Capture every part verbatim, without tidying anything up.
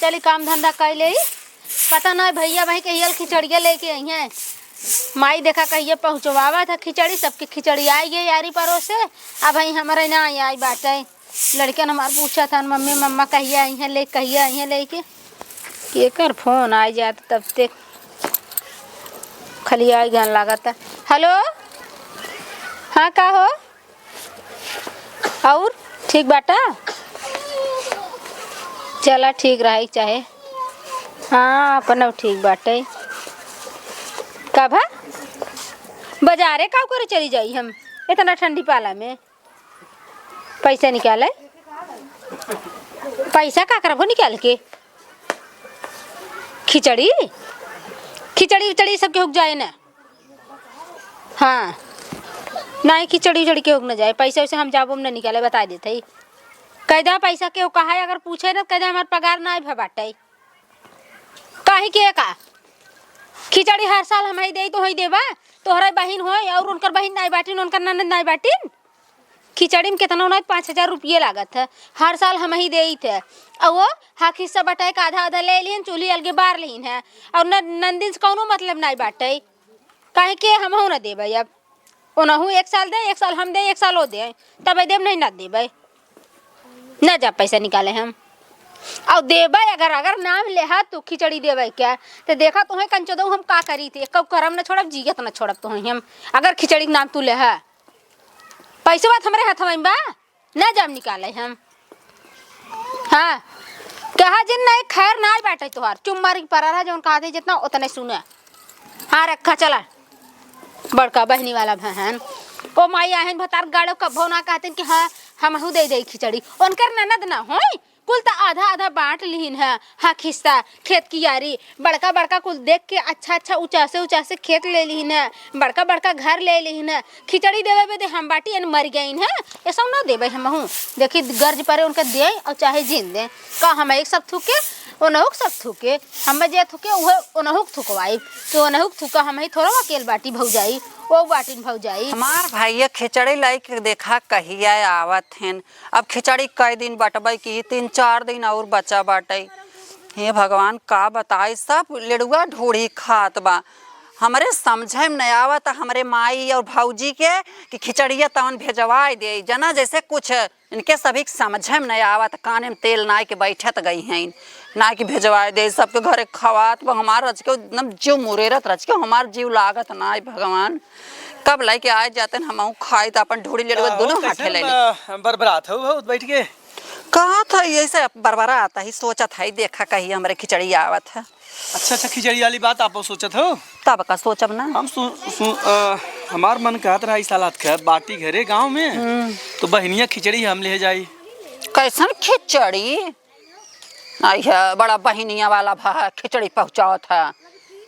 चली काम धंधा कइ लेई। पता नाहीं भइया भाई कहियल खिचड़िया लेके अइहैं। माई देखा कहिया पहुँचवावत है खिचड़ी, सबके खिचड़ी आइ गई यारी परोसे। अब भाई हमरे नाहीं आई बाटइ। लड़कन हमार पूछत हन, "मम्मी, मम्मा कहिया अइहैं ले, कहिया अइहैं लेके?" केकर फोन आइ जात तब तक खलियाइ गन लागत है। हेलो, हाँ का हो? अउर ठीक बाटा? चला ठीक रही चाहे। हाँ, अपनउ ठीक बाटइ। का भा? बजारे का करे चली जाई हम इतना ठंडी पाला में? पैसा निकाले। पैसा का करबो निकाल के? खिचड़ी, खिचड़ी उचड़ी सब केहू के जाए ना। हाँ, नाहीं खिचड़ी उचड़ी केहू के न जाए। पैसा वैसा हम जाबो में न निकाले, बताइ देत हई। कह दे पैसा केहू कहा है, अगर पूछे ना कह दे हमार पगार नाहीं भा बाटइ। काहे के का? खिचड़ी हर साल हमही देई तो होई देबा, तोहरा बहिन होई अउर उनकर बहिन नाहीं बाटिन, उनकर ननद नाहीं बाटिन। खिचड़ी में केतना नाहीं पाँच हजार रुपये लागत है, हर साल हमही देइत है। अउर वो हक हिस्सा बटाए के आधा आधा ले लिहिन, चूल्ही अलगे बार लिहिन है, अउर न नंदिन से कउनो मतलब नाहीं बाटइ। काहे के हमहू न देबइ अब, ओनहू एक साल दे, एक साल हम दे, एक साल वो दे, तब देब नहीं न देबइ। न जा पैसा निकाले हम। अउर देबइ अगर, अगर नाम लेहा तू खिचड़ी देबइ के, त देखा तोहइ कंचोदउ हम का करी थे, एक्कउ करम न छोड़ब, जियत न छोड़ब तोहइ हम, अगर खिचड़ी के नाम तू लेहा। पैसवा त हमरे हथवा में बा, न जाब निकाले हम। हाँ, कहा जिन नहीं, खैर नाहीं बाटइ तोहार, चुप मारी के परा रहा, जउन कहत है जितना उतने सुने। हाँ रखा चला, बड़का बहिनी वाला बहन। ओ माई, अहइन भतार गाड़ो कब्बो न कहतिन कि हाँ, हमहू देइ देई खिचड़ी। उनकर ननद न होई, कुल त आधा आधा बाँट लिहिन है, हक हिस्सा, खेत कियारी, बड़का बड़का कुल देख के अच्छा अच्छा उचासे उचासे खेत ले लिहिन है, बड़का बड़का घर ले लिहिन है। खिचड़ी देवे बदे हम बाटी एन मर गइन है, ऐसा न देबइ हमहू। देखी गर्ज परे उनके देइ अउर चाहे जिन देइ, का हम एक सब थूके, ओनहू के सब थूके, हम जे थूके उहे ओनहू के थुकवाइब, तो ओनहू के थूका हमही थोड़ा अकेल बाटी भौजाई, ओ बाटिन भौजाई। हमार भइया खिचड़ी लइके देखा कहिया आवत हइन। अब खिचड़ी कई दिन बटबइ की, तीन चार दिन अउर बचा बाटइ। हे भगवान, का बताई, सब लेड़ुआ ढूढ़ी खात बा। हमरे समझे में नहीं आवत हमरे माई अउर भौजी के कि खिचड़िया तवन भेजवाइ देइ, जना जइसे कुछ इनके सभी के समझे में नहीं आवत, काने में तेल नाइ के बैठत गई हैं, नाइ के भेजवाइ देइ, सबके घरे खवात बा। हमार रचिके एकदम जिउ मुरेरत, रचिके हमार जिउ लागत नाइ। भगवान, कब लइके आइ जातेन, हमहू खाइत, आपन ढूढ़ी लेड़ुआ का हो, दुनो हाथे कइसन लइ लेइत। ब-, बरबरात हउ बहुत बैठ के? कहत हई, ऐसे बरबरात हई, सोचत हई, देखा कहिया हमरे खिचड़ी आवत है। अच्छा, अच्छा, खिचड़ी वाली बात आपो सोचत हो? तब का सोचब ना। हम सु-, सु-, अ, हमार मन कहत रहा, ई साल हाथ खा बाटी घरे गाँव में, हम्म। तो बहिनिया खिचड़ी हम ले जाई। कइसन खिचड़ी? आई है, बड़ा बहिनिया वाला भा खिचड़ी पहुँचावत है।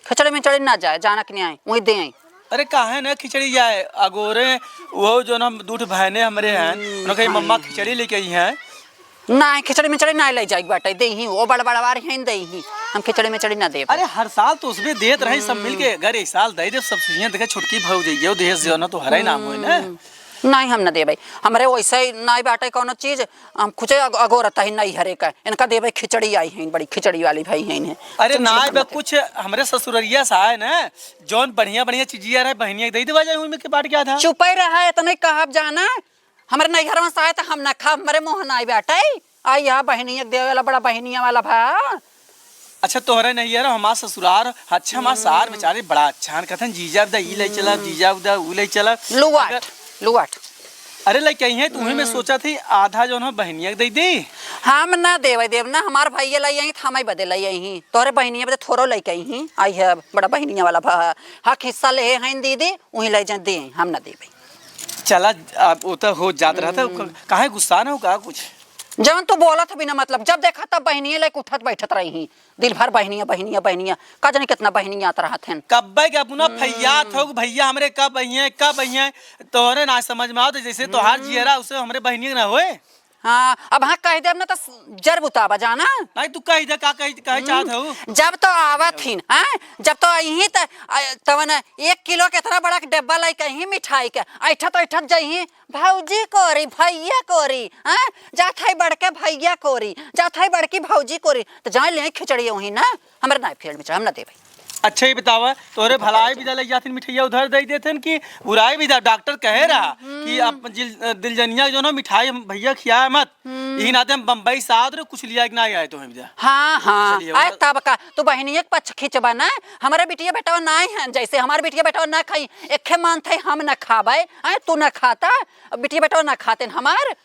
खिचड़ी मिचड़ी ना जाए, जाना कि नहीं आई, वही दे आई। अरे काहे ना खिचड़ी जाए, अगोरे वो जौन हम दू ठो बहने हमरे हैं, हम्म, उन्होंने कही, "मम्मा हाँ। खिचड़ी लेके आई हैं।" नाहीं, खिचड़ी मिचड़ी नाहीं ले जाए के बाटे, देही, वो बड़ बड़वार हैं, देही। हम खिचड़ी मिचड़ी ना देब। अरे हर साल तो उसमें देत रही सब मिल के, हम्म। अगर एक साल दे दे सब चीजें, देखे छोटकी भौजइया, देश जो ना तो हरे नाम होए ना। हम्म। नाहीं, हम ना देबै। हमरे वैसे ही नाहीं बाटे कौनो चीज, हम खुचे अग-, अगोरत ही नहीं हरे का। इनका देबै खिचड़ी आई हैं, बड़ी खिचड़ी वाली भाई हैं इन्हें। अरे चुप, चुप, नाहीं बे, मत। कुछ हमरे ससुररिया से आए ना, जौन बढ़िया बढ़िया चीजिया रहे, बहनिया के दे देवा जाए, उनमें के बांट के आधा। चुपे रहा, इतने कहब जाना, हमरे नैहरवा से आए तो हम ना खाब, हमरे मुँह नाहीं बाटे। आई यहाँ बहनिया के देवे वाला, बड़ा बहनिया वाला भा। अच्छा, तोहरे नैहर, हमार ससुरार, अच्छा, हमार सार हम्म। बेचारे बड़ा अच्छा हन, कहतन, "जीजा बदा ई ले चला, हम्म। जीजा बदा ऊ ले चला।" लुआट, अगर लुआट। अरे, लइके आई हैं, तो उहे में हम्म। सोचा थी, आधा जौन हो बहनिया के दे दे। हम ना देवे देब ना, हमार भइया लइ आई, तो हम ही बदे लइ आई ही। तोहरे बहनिया बदे थोड़ो लइके आई ही। आई है, बड़ा बहनिया वाला भा, हक हिस्सा ले हैं दीदी, उही ले जा दे, हम ना देबे। चला, अब वो तो हो जात रहा था, हम्म। काहे गुस्सा ना हो का कुछ? जवन तू बोलत ह बिना मतलब, जब देखा तब बहिनिये लेके उठत बैठत रही ही। दिन भर बहिनिया, बहिनिया, बहिनिया। का जाने कितना बहिनिया आत रहत हन। कब्बे के अपना हम्म। फैयात हो, भइया हमरे कब अइहें, कब अइहें, तोहरे ना समझ में आवत, जैसे तोहार हम्म। जियरा, उसे हमरे बहिनिया ना होए। हाँ, अब हाँ कहि देब ना त जर बुताबा जाना। नहीं, तू कहि दे, का कहि, कहे चाहत हम्म, हऊ? जब तो आवत हिन, हैं? जब तो अइहीं त, अ, तवन एक किलो के इतना बड़ा डब्बा लइके अइहीं मिठाई के, अइठत अइठत जइहीं, "भौजी कोरी, भइया कोरी, हैं? जात हई बड़के भइया कोरी, जात हई बड़की भौजी कोरी।" त जाए लेइ खिचड़ी उहीं ना, हमरे नाइ खिचड़ी में चाहे, हम ना देबै। अच्छा, ई बतावा, तोहरे भलाई बिदा लइ जाथिन मिठइया उधर दइ देथिन कि बुराई बिदा? डॉक्टर कहे रहा कि हम्म। आप जिल-, दिलजनिया के जौन मिठाई हम भइया खियाए मत। हम्म। इही नाते हम बम्बई से आवत रहे, कुछ लिया के नाइ आए तोहे बिदा। हाँ, हाँ। चलिए, आए उधर तब का, तू बहिनिया के पक्ष खींचबा ना, हमरे बिटिया बेटवा नाइ है, जैसे हमार बिटिया बेटवा ना खाई, एखे मानत है हम ना खाबै, आए तू ना खाता, बिटिया बेटवा ना खातेन हमार,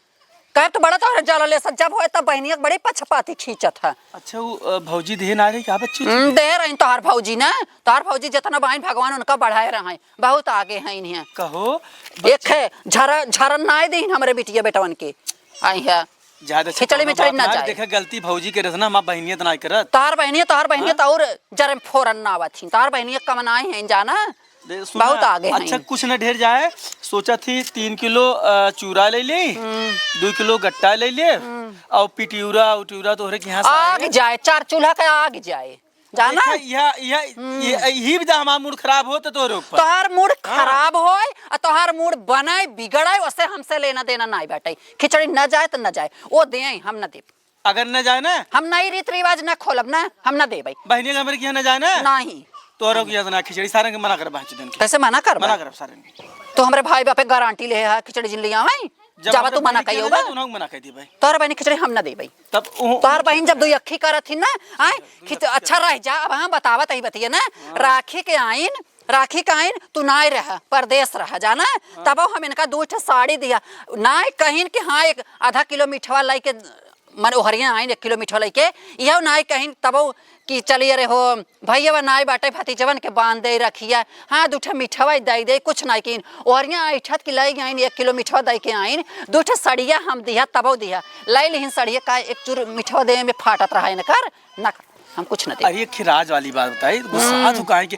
कब तो बड़ा तोहरे जल ले सज्जा होए, तब बहिनिया के बड़ी पक्षपाती खींचत है। अच्छा, उ, अ, भौजी देहे ना रही का बच्ची? हम्म, दे रही तोहार भौजी ना, तोहार भौजी जितना बहिन भगवान उनका बढ़ाए रहे, बहुत आगे हैं इन्हें। कहो, एक है झरा-, झरन नाय दीन हमरे बिटिया बेटवन के। आई है। ज्यादा अच्छा खिचड़ी कोनो मिचड़ी बात ना ना, जाए। देखे गलती भौजी के रहे ना, हमार बहिनिया त ना करत। तोहार बहिनिया, तोहार बहिनिया हाँ? तो और जरम फोरन ना आवत ही, तोहार बहिनिया कम ना है जाना। दे, सुना, बहुत आगे अच्छा, हैं। कुछ न ढेर जाए, सोचा थी तीन किलो, अ, चूरा ले ली, हम्म। दो किलो गट्टा ले ली, हम्म। और पिटियूरा उटियूरा तोहरे के यहाँ से आग आए। जाए, चार चूल्हा के आग जाए, जाना? देखा, यह, यह, हम्म। यह, यही विधा हमार मूड खराब होत तोहरे ऊपर। तोहार मूड हाँ। खराब होए, आ तोहार मूड बनाए, बिगड़ाए, ओसे हमसे लेना देना नाई बाटे। खिचड़ी न जाए त न जाए, ओ दे, हम न देब। अगर न जाए ना? हम नई रीत रिवाज न खोलब ना, हम न देबै। बहिनी के हमरे किहाँ न जाए ना? नहीं। तोहरो किहाँ से ना खिचड़ी, सारन के मना करब, बाँच दिन के। कैसे मना करबा? मना करब सारन के। तो हमरे भाई बापे गारंटी ले है, खिचड़ी जिन लिया है? जब जावा हमरे तू मना बहिनी के कहियो ना बा। जाए, तो उन्हों के मना कर देबै। तोहर बहिनी खिचड़ी हम न देबै। तब उहो तोहर बहिन जब दुई अक्खी करत ही ना, आए, खिच-, अच्छा रह जा, अब हम बतावत ही बतिया ना, हाँ। राखी के आइन, राखी के आइन, तू नाय रह, परदेस रह, जाना? हाँ। तबो हम इनका दू ठे साड़ी दिया, नाय कहिन कि हाँ, एक आधा किलो मिठवा लाई के मन ओहरिया आइन एक किलो मिठवा लइके, इहउ नाई कहिन तबउ कि चली अरे हो, भइयवा नाई बाटे, भतीजवन के बांध दे रखिया, हाँ, दू ठे मिठवा दे दे, कुछ नाई कहिन। ओहरिया ऐठत कि लइ आइन, एक किलो मिठवा दे के आइन, दू ठे सड़िया हम दिहा, तबउ दिहा। लइ लिहिन सड़िया, का एक चूर मिठवा दे में फाटत रहा इनकर, ना, हम कुछ न दे। अरे, एक राज वाली बात बताई, गुस्सा हम्म। तू काहे के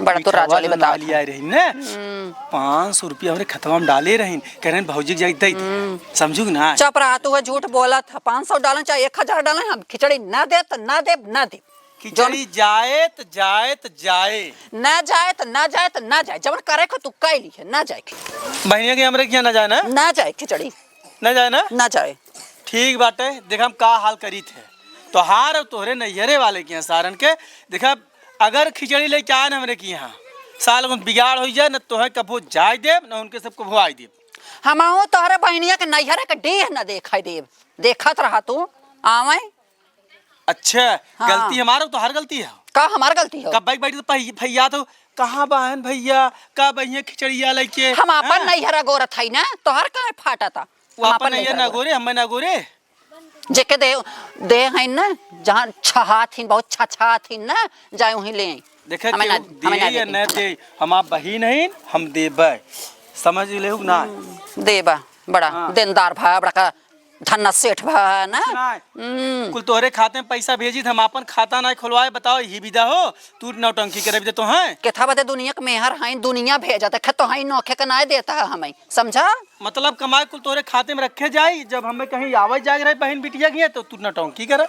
बड़ा तो राज मिठवा वाली जो बता नाली था। आए रही ने, हम्म। पाँच सौ रुपया हमरे खतवा में डाले रही, कह रहे भौजी के जाई दे दे। हम्म। समझू कि ना? चुप रहा, तू है झूठ बोलत है। पाँच सौ डालन चाहे एक हजार डालन, हम खिचड़ी ना दे तो ना दे, ना दे। खिचड़ी जौन जाए त जाए त जाए। ना जाए त ना जाए त ना जाए, जवन करे को तू कह ली है, ना जाए। बहिनिया के हमरे किया ना जाए ना? ना जाए खिचड़ी। ना जाए ना? ना जाए। ठीक बाटे, देख हम का हाल करीत है। तोहार और तोहरे नैहरे वाले के यहाँ सारन के, देखा, अगर खिचड़ी लेके आए ना हमरे के यहाँ, साल कुछ बिगाड़ हो जाए, न तोहे कभो जाए देब, न उनके सब कभो आए देब। हमहू तोहरे बहिनिया के नैहरे के डीह न देखे देब। देखत रहा तू, आवे। अच्छा, हाँ। गलती हमार हो, तोहार गलती है? का हमार गलती हो? कब बैठ बैठ तो पही-, फैया तो, "कहाँ बाहन भैया, का बहिया खिचड़िया लेके?" हम आपन हाँ? नैहरा गोरत हई ना, तोहर काहे फाटा था? वो हम आपन आपन नैहर नैहरा ना गोरत। गोरे, हमें ना गोरे। जेके दे, दे हइन ना, जहाँ छहात हिन, बहुत छछात हिन ना, जाए वहीं ले आई। देखे हमें ना, केहू हमें ना दे या देते। न दे, हमार बहिन हइन, हम देबै। समझ लेहु कि ना? हम्म, देबा, बड़ा हाँ। देनदार भा, बड़ा का धन्ना सेठ भा, ना? कुछ ना। हम्म। कुल तोहरे खाते में पैसा भेजी, हम आपन खाता ना खुलवाए, बताओ, यही विधा हो? तू नौटंकी करे विधा तो हैं? केथा बदे दुनिया के मेहर हइन, दुनिया भेजत, खे तो हइन नोखे के ना देता है हमें। समझा? मतलब कमाए कुल तोरे खाते में रखे जाई, जब हमें कहीं आवे जाए रहे बहन बिटिया के, तो तू नौटंकी करे।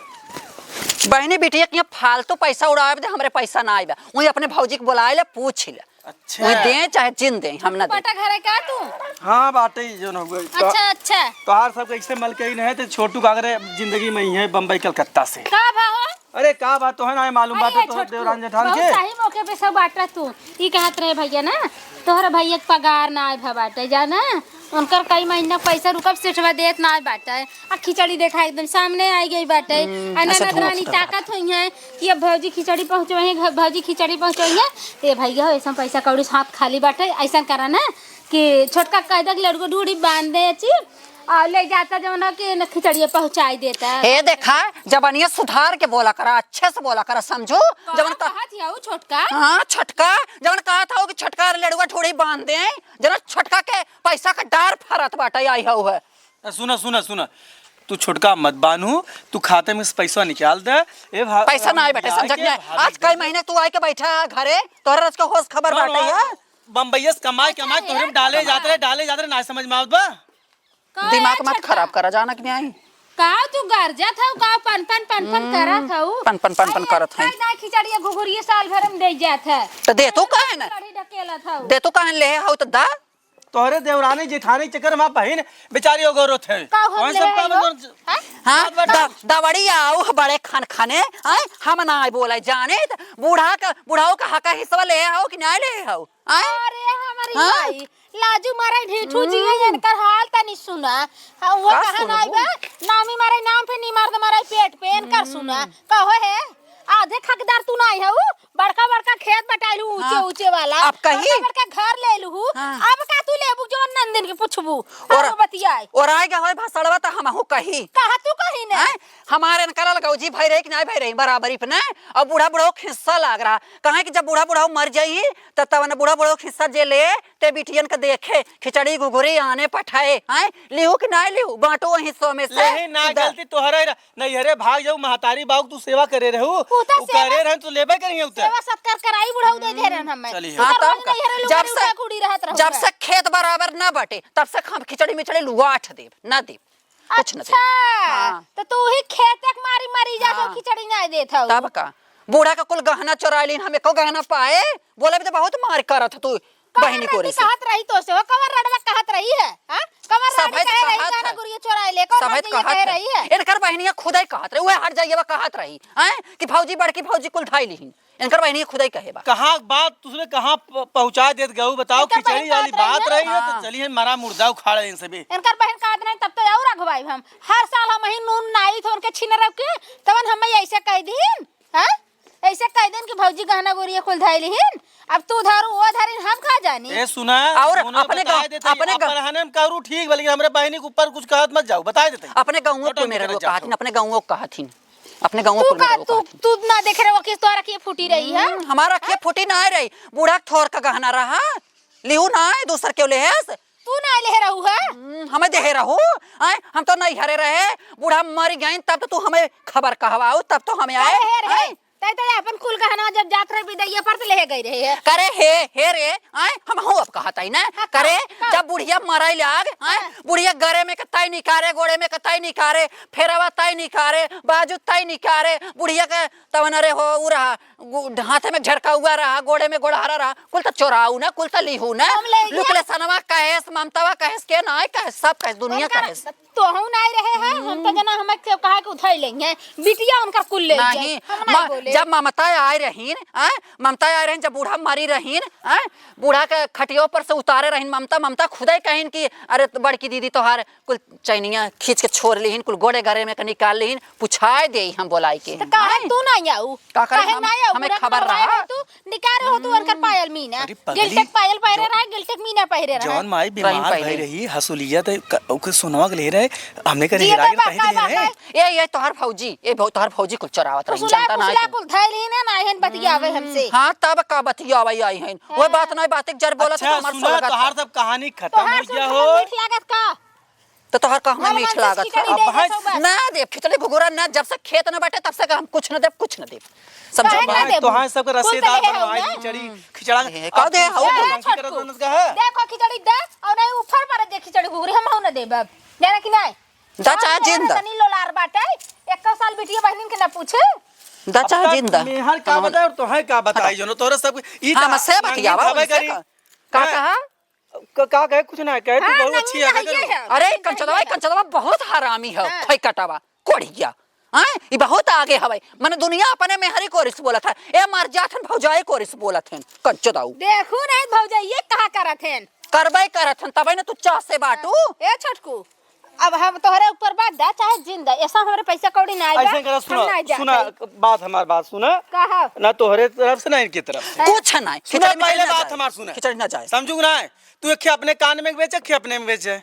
बहनी बिटिया के फालतू पैसा उड़ावे दे, हमरे पैसा ना आइबा। वही अपने भौजी के बुलाए ले, पूछ ले। अच्छा। वही दे चाहे जिन दे, हम ना दे। पटा घर है का तू? हाँ, बाटे ही जोन हो गई। तो अच्छा, अच्छा। तोहार सब कैसे मलके ही नहीं, तो छोटू का करे जिंदगी में ही है बम्बई कलकत्ता से। का भा हो? अरे का बात तो है ना, मालूम बात अरे है तो छोटकू, देवरान जेठान बहुत के। सही मौके पे सब बांटा तू। ई कहत रहे भैया ना, तोहरा भैया के पगार ना आए भा बाटे, जाना? उनकर कई महीना के पैसा रुकब सेठवा देत ना आए बाटे। आ खिचड़ी देखा एकदम सामने आई गई बाटे। हम्म, आ अच्छा, ननद धुआं रानी फुटत ताकत होई हैं कि अब भौजी खिचड़ी पहुँचवाई हैं, घ-, भौजी खिचड़ी पहुँचवाई हैं। ए भैया, ऐसा पैसा कौड़ी से हाथ खाली बाटे, ऐसा करा ना कि छोटका कह दे कि लड़को ढूढ़ी बांध दे अच्छी, और ले जाता जवन हो कि न खिचड़िया पहुँचाई देता। हे देखा, जबनिया सुधार के बोला करा, अच्छे से बोला करा, समझू? कौन जवन का कहत हऊ छोटका? हाँ, छोटका, जवन कहत हऊ कि छोटका लड़ुआ ठोड़ी बांध दे, जना छोटका के पैसा का डार फरत बाटे, आई हऊ है। ए, सुना, सुना, सुना, तू छोटका मत बान्हू, तू खाते में से पैसा निकाल दे। ए भा-, पैसा ना आए बेटा, बियाह समझ के में। भाभी आज कई दे। महीने तू आए के बैठा है घरे, तोहरे रच के होश खबर बाटे है। बम्बईया से कमाए, अच्छा, कमाए, तोहरे में डाले जात रहे, डाले जात रहे, ना समझ में आवत बा। का दिमाग है मत छोटका? खराब करा, जाना कि नहीं? का तू गरजत हऊ, का पन पन पन पन हम्म, करत हऊ? पन पन पन पन आई करत है। का खिचड़िया घुघुरिया साल भर में दे जात है। तो दे तू काहे ना? कढ़ी ढकेलत हऊ। दे तू काहे ले हऊ तो दा। तोहरे देवरानी जेठानी चक्कर में बहिन बेचारी ओगोरत है। का हम कौन ले सब काम हई हो? कर हैं? हाँ, बात बात दा-, दवड़ी आऊ बड़े खन खने, आए, हम ना आए बोले जाने, त बूढ़ा का, बूढ़ाओ का हका हिस्सा ले हऊ कि नहीं ले हऊ, आए? अरे हमारी हाँ? माई, लाजू मारे ढीठू जी है, हम्म। इनकर हाल तनी सुना। हाँ, वो का कहा सुनबू? नाई बा, नामी मारे नाम पे, निमार दे मारे पेट पे, इनकर हम्म। सुना। कहो है, आधे हकदार तू नाई है, ऊ बड़का बड़का खेत बटाइल हूँ, ऊंचे हाँ। ऊंचे वाला। अब कही? बड़का बड़का घर ले लू, हाँ। अब का तू लेबू जो नंदिन के पूछबू? और और बतियाए। और आए गए होए भसड़वा त हमहू कही। कहा तू कही ने? हैं? हमारे इनकर अलगौजी भई रही कि नहीं भई रही, बराबरी पे ने। और बूढ़ा बूढ़ा खिस्सा लाग रहा। कहे कि जब बूढ़ा बूढ़ा मर जाई, त तवन बूढ़ा बूढ़ा खिस्सा जे ले, ते बिटियन के देखे, खिचड़ी घुघुरी आने पठाए, हैं? लिहू कि नहीं लिहू? बांटो हिस्सों में से। लेही ना, इधर। गलती तोहरा ही रहा। नहीं, अरे भाग जाऊ, महतारी बाऊ तू सेवा करे रहू। उ त उ सेवा करे रहन, तू लेबे करिए उ त। सेवा सत्कार कराई बुढ़ऊ दे दे रहन हमें। चलिए। हाँ, उनकर तब का? नहीं, अरे जब लुगड़ी से, उठा कुड़ी रहत रहू जब है। से खेत बराबर ना बटे, तब से हम खिचड़ी मिचड़ी लुआठ देब, ना देब। कुछ ना देब। अच्छा, हाँ। तो तू ही खेत तक मारी मारी जा तो हाँ। खिचड़ी ना देत हऊ। तब का? बूढ़ा का कुल गहना चोरा लीन, हम एको गहना पाए? बोले भी तो बहुत मार करत ह तू। कवन बहिनी कोरी रंडी से। कहत रही तो से, हो कवन रंडवा कहत रही है, हाँ? कवन सभे रंडी तो कहे रही, कहत गाना है। गुरिया चोराए ले, कवन सभे तो रंडी ये कहत कहे है। रही है? इनकर बहिनिया खुदै कहत रही, उहे हर जाइए बा कहत रही, हैं? कि भौजी, बड़की भौजी कुल धाई लिहिन। इनकर बहिनिया खुदै कहे बा। कहाँ बात तुसने कहाँ प-, पहुँचा देत गऊ, बताओ, इनकर बहिन खिचड़ी वाली कहत रही बात है। रही है, तो हाँ। चलिए मरा मुर्दा उखाड़े इन सभी। इनकर बहिन कहत रही, तब तो और अगवाई हम। हर साल हम ही नून नाई थोर के छीन रख के, तवन हमें ऐसे कह दीन, हाँ? ऐसे कह देन कि भौजी गहना गुरिया कुल धइली हिन, अब तू धरू, वो धरिन, हम का जानी? ए, सुना, और दोनों अपने बताए गाँव, देते, अपने गाँव अपरहने में करू ठीक बा, लेकिन हमरे बहिनी के ऊपर कुछ कहत मत जाऊ, बताए देते। अपने गाँव छोटो को मेरे निकल लोग जात कहत हो। हिन, अपने गाँव को कहत हिन, अपने गाँव तू को का, मेरे लोग तू, कहत हिन। तू ना देख रहे हो कि तोहरा के फूटी रही है? हम्म, हमारा के फूटी ना रही, बूढ़ा थोर का गहना रहा, लिहू ना है, दूसर क्यों लेहेस? तू ना ले रहू है? हम्म, हमें देहे रहू? आय, हम तो नैहरे रहे, बूढ़ा मर गइन, तब तो तू हमें खबर कहवाऊ, तब तो हमें आए। करे हे रे, आय? तै तो अपन कुल गहना जब जात रहे बिदैया पर तो ले गई रहे है। करे हे, हे रे, आय, हम हो अब कहत आई ना। हाँ, करे, का? जब बुढ़िया मराई लाग, आय, हाँ। बुढ़िया गरे में के तै निकारे, गोड़े में के तै निकारे, फेरवा तै निकारे, बाजू तै निकारे, बुढ़िया के तवन रे हो, उ रहा, गु-, हाथे में झड़कौआ रहा, गोड़े में गोड़हरा रहा, कुल त चोराऊ ना, कुल त लिहू ना। हम ले लिया। लुकले सनवा कहेस, ममतावा कहेस, के नाय कहेस, सब कहेस, दुनिया उनकर कहेस। तोहू नाय रहे हैं, हम तो हम्म। जना हमें के कहा के उठाई लेंगे, बिटिया उनकर कुल ले जाए, नहीं, हम नाय म-, बोले। जब ममता आए रहीन, आय, ममता आए रहीन, जब बूढ़ा मरी रहीन, आय, बूढ़ा के खटियो पर से उतारे रहीन ममता, ममता खुदे कहिन कि अरे बड़की दीदी तोहार कुल चैनिया खींच के छोड़ लिहिन, कुल गोड़े गरे में के निकाल लिहिन, पुछाए देई हम बोलाई के। तो काहे हैं? तू ना आऊ? का करे काहे हम, ना आऊ? हमें बुढ़ा खबर मरवाए रहा। हो तू, निकारे हो तू उनकर पायल मीना। अरे पगली, गिल्टेक पायल पहिरे जो रहा, गिल्टेक मीना पहिरे रहा। जौन माई रहीन बीमार पहिले। भई रही, हसुलिया त क-, ओके सोनवा के ले रहे, हमने के जिए हेराई बा, पहिले का ले बा, रहे। का? ए, ये तोहर भौजी, ए भौ-, तोहर भौजी कुल चोरावत रही, फुसुला, जानता ना फुसुला तू। कुल धइल ही ना, ना आइहन बतियावे हम्म, हमसे। हाँ, तब का बतियावे आई हन? वो हाँ। बात नहीं, बात एक जर बोलत अच्छा, तो हमार सुना, सुलगत। तोहार सब कहानी खत्म तोहार हो गया सुलगत हो। मीठ लागत का? तो तोहार कहूँ हमारे मीठ मन से लागत खिचड़ी है। दे अब दे भाई, सब बात। ना देब, खिचड़ी घुघुरा ना, जब से खेत ना बाटे, तब से हम कुछ ना देब, कुछ ना देब। समझो? काहे ना भाई, देबू? तोहार सबके कुल रसेदार दे हो बनवाई ना। खिचड़ी, हम्म। खिचड़ा। ए, अब कह दे, तू हऊ कौन बोला। सी करत छोटकू। बनत का है? देखो खिचड़ी दे, और नहीं ऊपर पर दे खिचड़ी घुघुरी, हम हऊ ना देब अब। जाना कि नहीं? दा चाहे जिन दा। तनी लोलार बाटे, एको साल बिटिया बहनिन के ना पूछे। दा अब चाहे तक जिन दा। मेहर का हाँ। बताए और तोहे का बताई, हाँ। जनो तोरे सब ई हाँ, तो हमसे नंगी बतियावा, खबे उनसे करी। का, का हैं? कहा? क-, का कहे, कुछ ना कहे, तू हाँ, बहुत नंगी अच्छी है, ना, ये है। अरे, नंगी कंचदवा, ना। कंचदवा बहुत हरामी है, हाँ। खई कटावा, कोढ़िया। हैं? ई बहुत आगे हवे। मने दुनिया अपने मेहरी कोरिस बोलत है। ए मर जात हन, भौजाई कोरिस बोलत हन। कंचदऊ। देखू नहीं भौजाई ये कहा करत हन। करबे करत हन, तबे न तू चाह से बाटू। ए छोटकू, अब हम तोहरे ऊपर बात दा, चाहे जिन दा, ऐसा हमरे पैसा कौड़ी ना आइबा, ऐसे करा, हम सुना, ना जा सुना, पाई। बात, हमार बात सुना। कहा? ना तोहरे तरफ से, ना इनके तरफ से। कुछ नहीं, सुना, खिचड़ी में पहले ना बात जाए। हमार सुना। खिचड़ी ना जाए। समझू ना? तू एक अपने कान में बेचे, एक अपने में बेचे।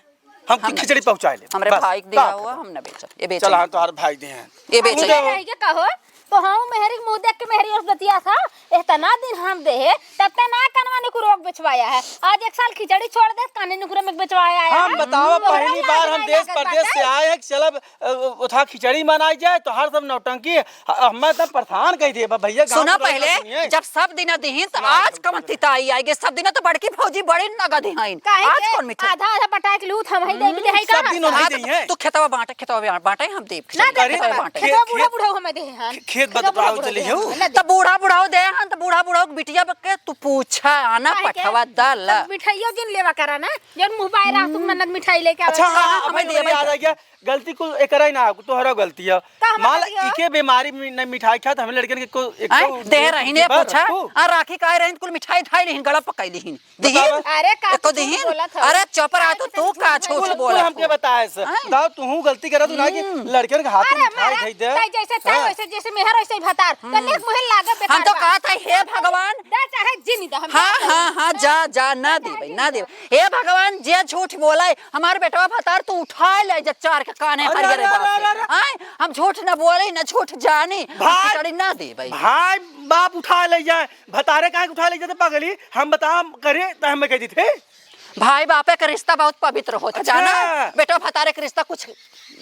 हम हम ना खिचड़ी बेचे। पहुँचाए ले। हमरे बस, भाई के दिया का हुआ, करबा? हम ना बेचब। ये बेचे चला, नहीं। हम तोहार भाई दे हैं। ये बेचे तू नहीं। दे। रही के कहो, तो हम मेहरी के मुँह देख के मेहरी ओर बतिया था, एतना दिन हम देहे, तब ते ना कनवा निकुरोक बेचवाया है। आज एक साल खिचड़ी छोड़ दे, काने निकुरे में बेचवाया है। हम बतावा, तोहरा पहली बार हम देश परदेश से आए हैं, चलब, अ, उठा खिचड़ी मनाई जाए, तो हर सब नौटंकी, ह-, हमें तो परेशान कइ दिए बा भइया, गाँव सुना के लोग पहले, सुनिए। जब सब दिन दिहिन, तो आज कवन तिताई आइगे? सब दिन तो बड़की भौजी बड़ी नगद ही हइन। काहे आज के कौन मिठाई? आधा आधा बटाइक लूट हम ही देबी, देहे का? सब दिन उन्हीं आधा देही हैं। तू खेतवा बाँटे, खेतवा बाँटे, हम देब। ना खेतवा देबे, बाँटे। खेतवा बूढ़ा बूढ़ा हमें देहे हन। खे-, खेत खेतवा बूढ़ा बतराव बूढ़ा चली देहे हूँ। हन, ना दे। त बूढ़ा बूढ़ा देहे हन, त बूढ़ा बूढ़ा के बिटिया के तू पूछा, आना काहे के? पठवा दल। त मिठाइयो जिन लेवा करा ना, जौन मुँह बाय रहा, तू ननद मिठाई लेके आवे। अच्छा, हाँ, हाँ, हमें हमें दिया याद भाई। आ गया, गलती कुल एकरा ही ना, तोहरा गलती है। का हमार माल गलती है? इके बीमारी में नहीं मिठाई खात, हमें लड़कन के को, एक आय, को, देह एक रहीने के बार पूछा, रखो। आ राखी काहे रहीन, कुल मिठाई धाई लिहिन, गला पकाई लिहिन। दिहिन? बतावा। अरे, का एको तू झूठ दिहिन? बोलत हौ? अरे, चुप रहा, तू, तू का झूठ कुल, कुल बोलत हमके हौ? बताए से। आय? बताओ, तू गलती करा, तू ना कि हम्म। लड़कन के हाथ में अरे, मिठाई मारा, धाई दे। चाहे जैसे चाहे हाँ। वैसे, जैसे मेहर वैसे ही भतार। हम्म। कन्या के मुँहे लागे हम बेकार तो बा। कहत है, हे भगवान। दे चाहे जीनी दे, हम हाँ, कहत है। हाँ, हाँ, जा, जा, ना देबै, ना देबै। हे भगवान, जे झूठ बोले, हमार बेटवा भतार तू उठाए ले जा चार के काने अरे, हरियर अरे, बाप अरे, के। अरे। आय, हम झूठ न बोले, न झूठ जानी, हम भाई, खिचड़ी ना देबै। भाई बाप उठाए ले जाए, भतारे काहे के उठाए ले जाते पगली? हम बताम करे त हमें कह देते। भाई बापे के रिश्ता बहुत पवित्र होत है, अच्छा। जाना? बेटवा भतारे के रिश्ता कुछ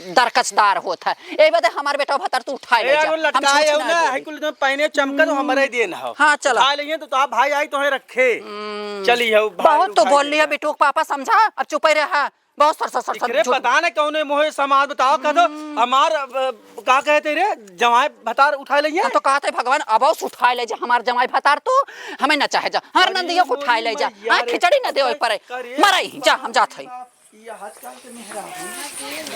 दरकचदार होत है। ए बदे हमार बेटवा भतार तू उठाए ले ए, जा। अरे हम लटकाए झूठ हो ना ना, बोली। है कुल एकदम पहने चमकत हो, हम्म। हमारे देन हो। हाँ, चला। उठाए ले तो, तो आप भाई आई तो है रखे। हम्म। चली हो, भाई बहुत तो उठाए बोल ले लिया जा। बेटू के पापा, समझा, अब चुपे रहा। बहुत सर, सर, सर, सर, एकरे झूठ। पता न कौने मोहे समाज बताओ, कह दो, हम्म। हमार, अ, का कहते रे, जवाई भतार उठाए ले हम तो कहते भगवान, अब उस उठाए ले जा, हमार जवाई भतार तू, हमें न चाहे जा, हमार अरे नंदिया को उठाए ले जा। मैया हाँ, रे, खिचड़ी न दे ओए परे। करे मराई, जा, हम जात हई। ये आजकल के मेहरारू।